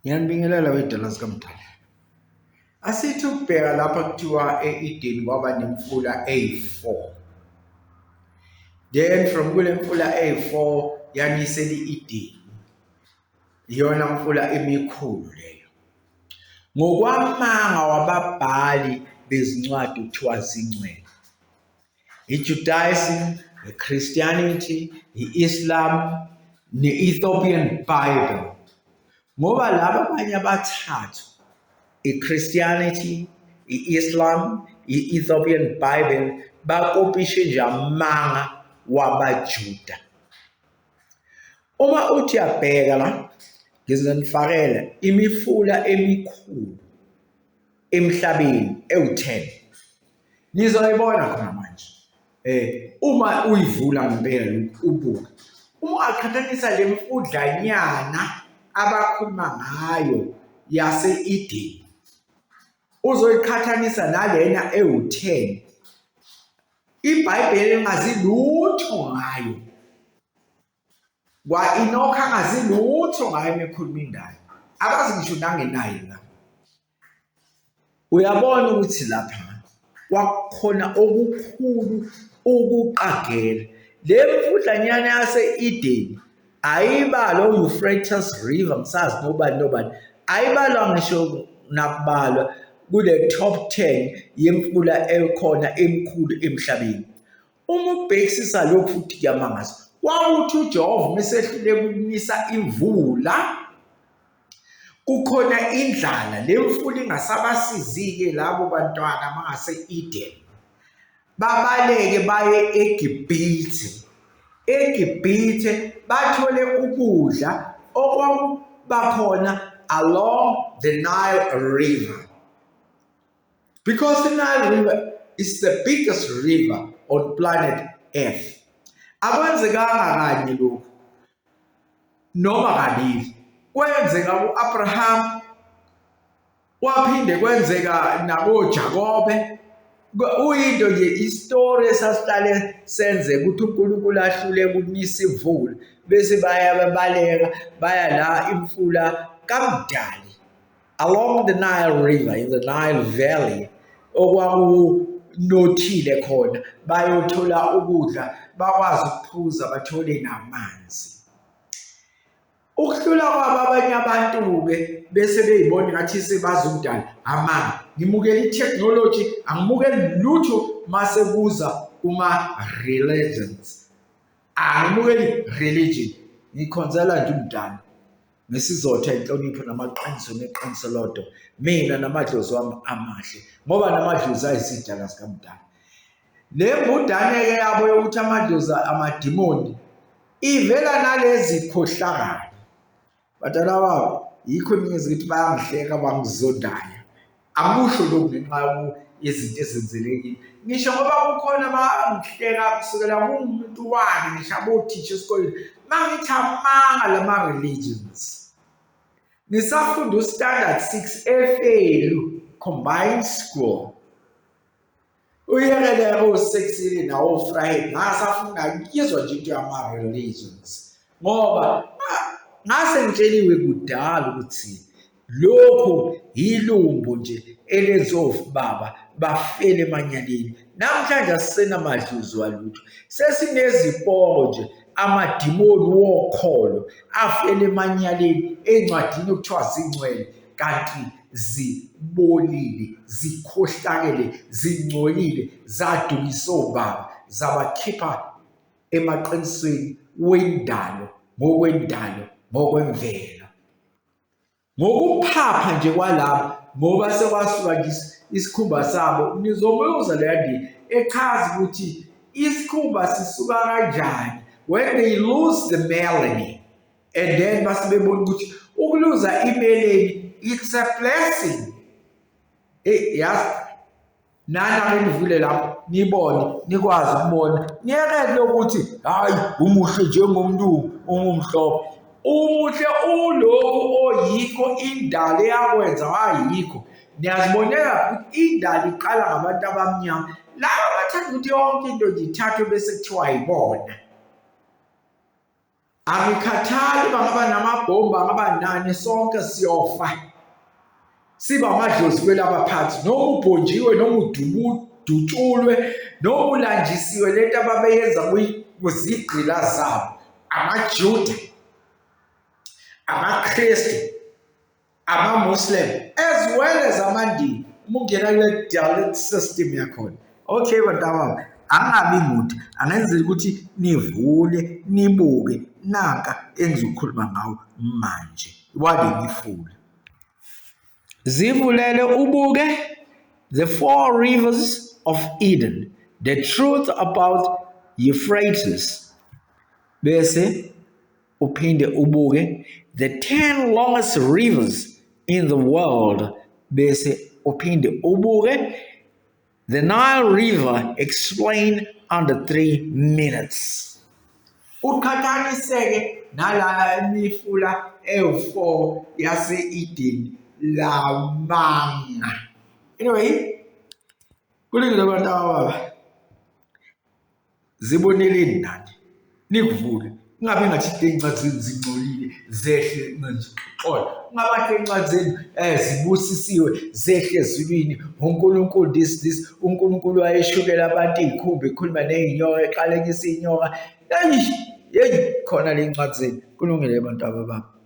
Ngiyanibingelela wey'dalwa zikaMdali. Asithi ukubheka lapha kuthiwa e-Edeni kwaba nemifula eyi-four. Then from kule mfula eyi-four yanisela i-Edeni. Iyona mfula emikhulu leyo. Ngokwamanga wababhali bezincwadi kuthiwa zingcwele. I-Judaism, i-Christianity, i-Islam ne-Ethiopian Bible. Ngoba laba abanye abathathu i-Christianity, i-Islam, i-Ethiopian Bible bakopishe nje amanga wabaJuda. Uma uthi uyabheka la ngizonifakela imifula emikhulu emhlabeni ewu-10. Nizoyibona khona manje. Uma uyivula ngempela lokhu ubuke. Uma ungaqhathanisa le mfudlanyana abakhuluma ngayo yase-Edeni, uzoyiqhathanisa nalena ewu-10. IBhayibheli lingazi lutho ngayo. Kwa-Enoch angazi lutho ngayo emekhuluma indaba. Abazi ngisho nangenayo la. Uyabona ukuthi lapha kwakukhona okukhulu ukuqagela. Le mfudlanyana yase-Edeni ayibalwa u-Euphrates River ngisazi nobani nobani, ayibalwa ngisho nakubalwa kule top 10 yemfula ekhona emikhulu emhlabeni. Uma ubhekisisa lokhu futhi kuyamangaza. Kwakuthi uJehova uma esehluleka ukunisa imvula kukhona indlala le mfula ingasabasizi-ke labo bantwana bangase-Eden babaleke baye eGibhithe. EGibhithe bathole ukudla okwakuba khona along the Nile River. Because the Nile River is the biggest river on planet Earth. Akwenzekanga kanye lokhu noma kabili. Kwenzeka ku-Abraham, kwaphinde kwenzeka nakoJakobe. Kuyinto nje isitori esasihlale senzeka ukuthi uNkulunkulu ahluleke ukunisa imvula bese baya babaleka baya la imfula kaMdali along the Nile River in the Nile Valley okwakunothile khona bayothola ukudla bakwazi ukuphuza bathole namanzi. Ukuhlula kwabo abanye abantu-ke bese beyibona ngathi sebazi umdali amanga. Ngimukela i-technology, angimukeli lutho mase kuza kuma-religions. Angimukeli religion, ngikhonzela nje umdali. Ngesizotha, inhlonipho namaqiniso neqiniso lodwa. Mina namadlozi wami amahle ngoba namadlozi ayizidalwa zikaMdali. Le mbudane-ke yabo yokuthi amadlozi amadimoni ivela nalezi khohlakalo. Badala babo yikho ningizwa ukuthi bayangihleka bangizondayo. Akusho lokhu ngenxa yezinto ezenzelekile. Ngisho ngoba kukhona abangihleka kusukela kuwumuntu wami ngisho abothisha esikoleni mangithi amanga lama-religions. Ngisafunda u-standard 6 eFelu Combined School. Uyekele oseksini nawo-Friday ngasafuna ngiyizwa nje into yama-religions ngoba ngase ngitsheliwe kudala ukuthi lokhu yilumbo nje elenziwa obaba bafele emanyaleni. Namhlanje asisenamadlozi walutho, sesinezipoko nje amadimoni wokholo afele emanyaleni ey'ncwadini okuthiwa zingcwele kanti zibolile, zikhohlakele, zingcolile, zadukisa obaba, zabakhipha emaqinisweni wendalo ngokwendalo ngokwemvelo. Ngokuphapha nje kwalabo ngoba sekwasuka nje isikhumba sabo nizomuza leya ndima echaza ukuthi isikhumba sisuka kanjani when they lose the melanin and then base bebona ukuthi ukuluza imeleni it's a blessing. Hey yazi nani ake nivule lapho nibone nikwazi ukubona niyekele lokuthi hayi umuhle njengomlungu ungumhlophe umuhle ulokhu oyikho indalo eyakwenza wayikho niyazibonela ukuthi indalo iqala ngabantu abamnyama laba bathanda ukuthi yonke into nje ithathwe bese kuthiwa yibona. Angikhathali bangaba namabhomba angaba nani sonke siyofa. Siba amadlozi kwelabaphansi noma ubhonjiwe noma udutshulwe noma ulanjisiwe lento ababeyenza kuzigqila zabo amaJuda amaKristu ama-Muslim as well as amaNdiya uma ungena kule dialect system yakhona. Okay bantabami, angingabi mude, angenzeli ukuthi nivule nibuke nanka engizokhuluma ngawo manje wale mifula. Zivulele ubuke The Four Rivers of Eden, The Truth About Euphrates bese uphinde ubuke The 10 Longest Rivers in the World bese uphinde ubuke The Nile River Explained Under 3 Minutes. Uqhathaniseke nalana imifula ewu-4 yase-Eden lamanga. Anyway, kulungile bantu ababa. Ziboneleni nani nikuvule kungabi ngathi iy'ncwadi zenu zingcolile zehle xolo kungabathi iy'ncwadi zenu um zibusisiwe zehle ezulwini uNkulunkulu this this uNkulunkulu wayeshukela abantu iy'khumbi ekhuluma ney'nyoka eqalekisa iy'nyoka eyi yeyi khona le ncwadi zenu kulungile bantu abababa.